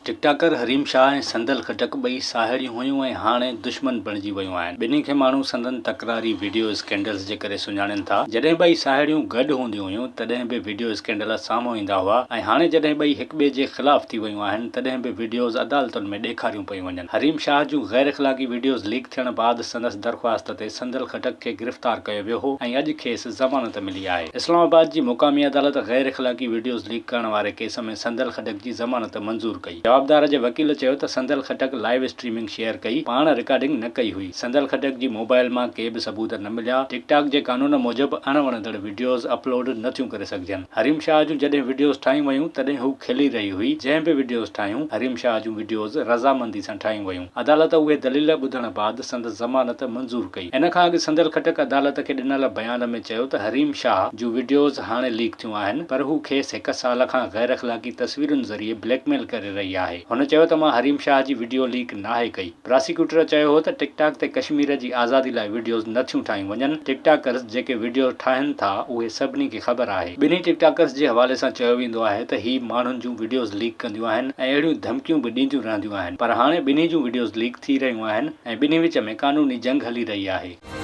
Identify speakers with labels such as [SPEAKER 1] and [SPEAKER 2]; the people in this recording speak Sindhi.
[SPEAKER 1] ٽڪ ٽاڪر حريم شاهه ۽ صندل خٽڪ ٻئي ساهيڙيون هيون ۽ هاڻي دشمن بڻجي ويون آهن. ٻنهي کي ماڻهو سندن تڪراري وڊيو اسڪينڊلز جي ڪري سڃاڻين ٿا. جڏهن ٻئي ساهيڙيون گڏ هونديون هيون تڏهن به وڊيو اسڪينڊل سامهون ايندا هئا ۽ هاڻي جڏهن ٻئي هڪٻئي جي خلاف ٿي ويون آهن تڏهن به وڊيوز عدالتن ۾ ڏيکاريون پيون وڃن. حريم شاهه جون غير اخلاقي وڊيوز ليڪ ٿيڻ بعد سندس درخواست تي صندل خٽڪ کي گرفتار ڪيو ويو هو ۽ اڄ کيس ضمانت ملي آهي. اسلام آباد جي مقامي عدالت غير اخلاقي وڊيوز ليڪ ڪرڻ واري ڪيس ۾ صندل خٽڪ جي ضمانت منظور ڪئي. جوابدار جي وڪيل چيو ته صندل خٽڪ لائيو اسٽريمنگ شيئر ڪئي، پاڻ رڪارڊنگ نه ڪئي هئي. صندل خٽڪ جي موبائل مان ڪي به ثبوت نه مليا. ٽڪ ٽاڪ جي قانون موجب اڻ وڻندڙ وڊيوز اپلوڊ نه ٿيون ڪري سگهجن. حريم شاهه جون جڏهن وڊيوز ٺاهيون ويون تڏهن هو کلي رهي هئي، جنهن به وڊيوز ٺاهيون، حريم شاهه جون وڊيوز رضامندي سان ٺاهيون ويون. عدالت اهي دليل ٻڌڻ بعد سندس ضمانت منظور ڪئي. ان کان اڳ صندل خٽڪ عدالت کي ڏنل بيان ۾ چيو ته حريم شاهه جون وڊيوز هاڻي ليڪ ٿيون آهن پر هو کيس هڪ سال کان غير اخلاقي تصويرن ذريعي بليڪ ميل ڪري رهي آهي. هن چيو ته مان حريم شاهه جي وڊيو ليڪ ناهي ڪئي. پراسيڪيوٽر چيو هو ته ٽڪ ٽاڪ تي ڪشمير جي آزادي لاء وڊيوز نه ٿيون ٺاهيون وڃن، ٽڪ ٽاڪرز جيڪي وڊيوز ٺاهين ٿا اهي سڀني کي خبر آهي. ٻنهي ٽڪ ٽاڪرز جي حوالي سان چيو ويندو آهي ته هي ماڻهن جون وڊيوز ليڪ ڪنديون آهن ۽ اهڙيون ڌمڪيون به ڏينديون رهنديون آهن پر هاڻي ٻنهي جون وڊيوز ليڪ ٿي رهيون آهن ۽ ٻنهي وچ ۾ قانوني جنگ هلي رهي آهي.